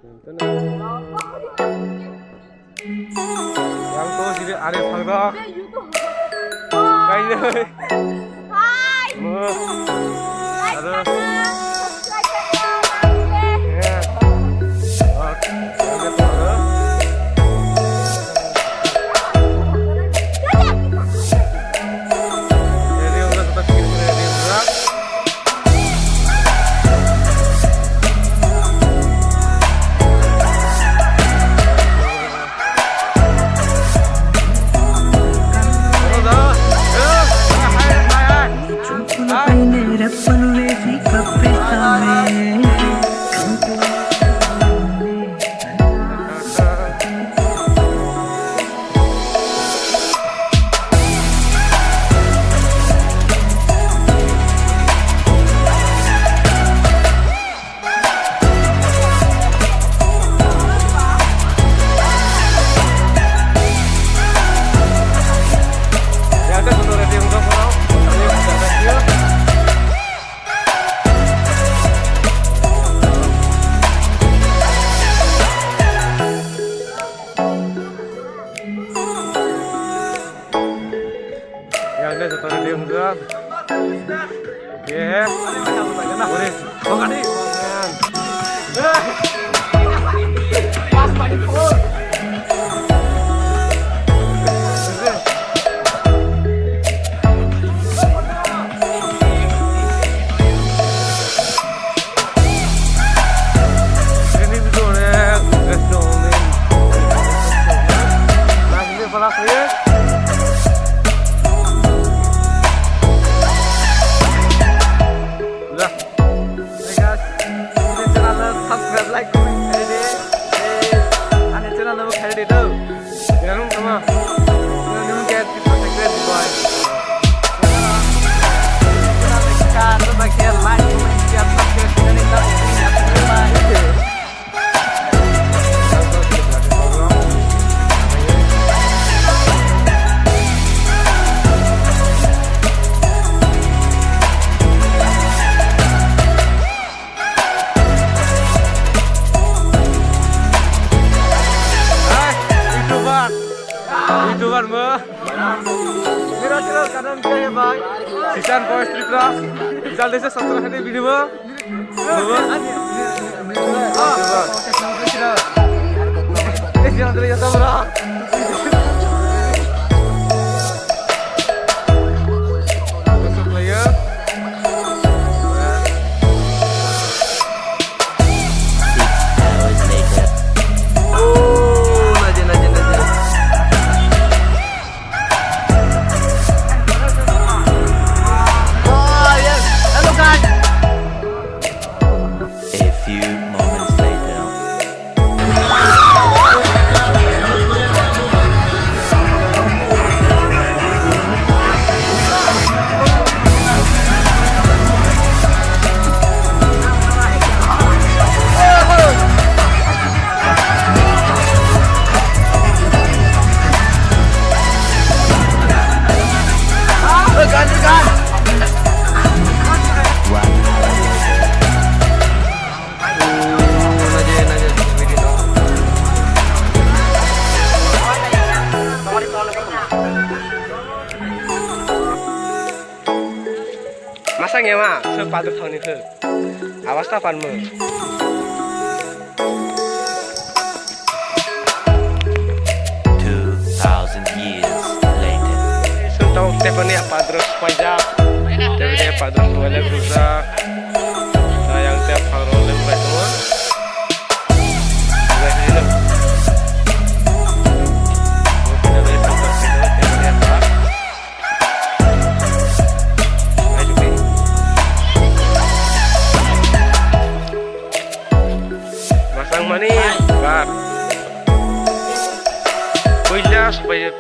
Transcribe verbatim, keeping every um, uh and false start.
Yang to sini ada pangdok. Kainai. Hai. Mo. Ada. Ya. Oke. Yang ini satu ready untuk. Oke. Boleh. Hey guys, ani channel no subscribe, like, comment khaidi. Hey, ani channel no khaidi do. Jangan lupa. Jangan lupa. Like, comment, share, subscribe. Hai, YouTuber. YouTuber mo. Mira kira kanan kaya bhai. Sisan Boys Tripura. Jaldi se subscribe khaidi video. A few moments later. Masa nge ma, se paduk thangni khe. Awas ta panmo. Two thousand years later. Sun tau tepani apadrok paijak. Tepani apadrok paijak rujak. Yang tep phangro lem bai tongma. Masang mani, bak. Puila supaya